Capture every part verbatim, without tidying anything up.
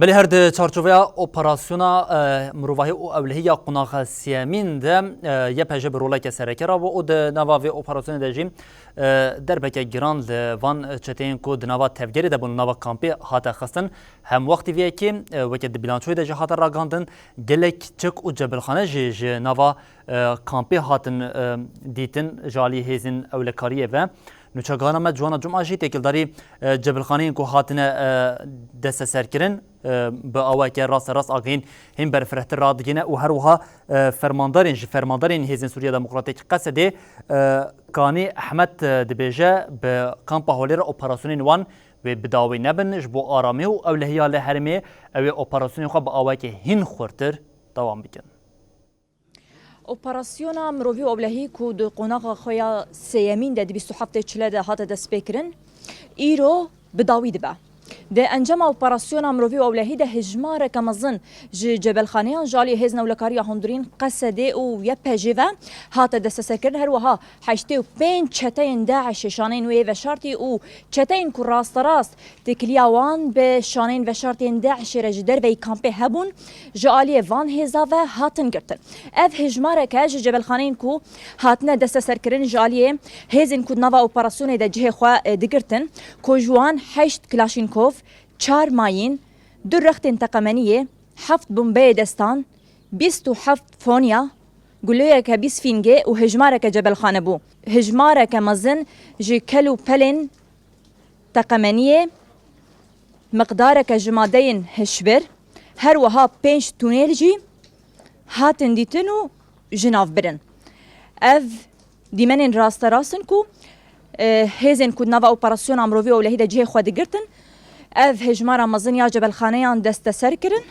Belê her di çarçoveya operasyona, e, mirovahî û ewlehî ya qonaxa siyemîn de, e, Y P J bi roleke sereke rabû û di nava vê operasyonê de jî, e, derbeke giran li van çeteyên ku di nava tevgerê de bûn, li nava kampê hate xistin. Hem wextî vê yekê, e, weke di bilançoyê de jî hate ragihandin, gelek çik û cebilxane jî ji nava, e, kampê hatin, e, dîtin ji alî hêzên ewlekariyê ve. Nûçegihana me Ciwana Cuma jî têkildarî, e, cebilxaneyên ku hatine, e, desteserkirin, e, bi awayeke rasterast agahîn hîn berfirehtir radigihîne û her wiha, e, fermandarên, ji fermandarên Hêzên Sûriya Demokratîk Qesedê, e, Kanî Ehmed, e, dibêje, bi kampa Holê re operasyonên wan wê bi dawî nebin, ji bo aramî û ewlehiya li herêmê ew ê operasyonên xwe bi awayeke hîn xurtir dewam bikin. Operasyona mirovî û ewlehî ku di qonaxa xwe ya sêyemîn de di bîst û heftê Çile de hate destpêkirin, îro bi dawî dibe. Di encama operasyona mirovî û ewlehî de hejmareke mezin ji cebelxaneyan ji alî Hêzên Ewlekarî ya Hundirîn Qesedê û Y P J ve hate desteserkirin. Her wiha heştê û pênc çeteyên DAIŞê şaneyên wê veşartî û çeteyên ku rasterast têkiliya wan bi şaneyên veşartiyên DAIŞê re ji derveyî kampê hebûn, ji aliyê van hêza ve hatin girtin. Ev hejmareke ji cebelxaneyên ku hatine desteserkirin ji aliyê hêzên ku di nava operasyonê de cihê xwe, e, digirtin, ku ji wan heşt Klaşînkov, çar mayîn, du rextên teqemeniyê, heft bombeyê destan, bîst û heft fonya, guleyeke bîst fîngê û hejmareke cebelxane bû. Hejmareke mezin ji kel û pelên teqemeniyê, miqdareke ji madeyên hişbir, her wiha pênc tunêl jî hatin dîtin û ji nav birin. Ev dîmenên rasterast in ku, e, hêzên ku di nava operasyona mirovî û ewlehî de cihê xwe digirtin, ev hejmara mezin ya cebelxaneyan desteser kirin.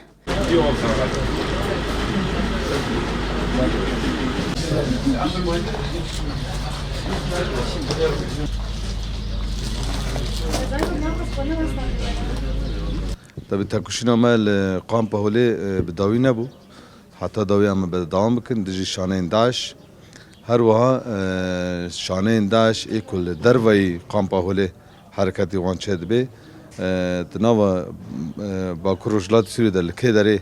Tabi tekoşîna me li Kampa Holê, e, bi dawî nebû. Heta dawî em ê berdewam bikin dijî şaneyên DAIŞ. Her wiha, e, şaneyên DAIŞ ê ku li derveyî Kampa Holê hereketê wan çêdibe, e, di nava, e, Bakur Rojhilatê Sûriyê de li kê derê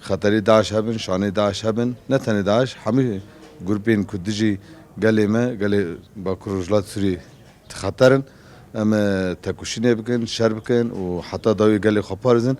xeterê DAIŞ hebin, şaneyê DAIŞ hebin, ne tenê DAIŞ, hemî grûpên ku dijî gelê me, gelê Bakur Rojhilatê Sûriyê dixeterin. Em ê tekoşînê bikin, şer bikin û heta dawî gelê xwe parêzin.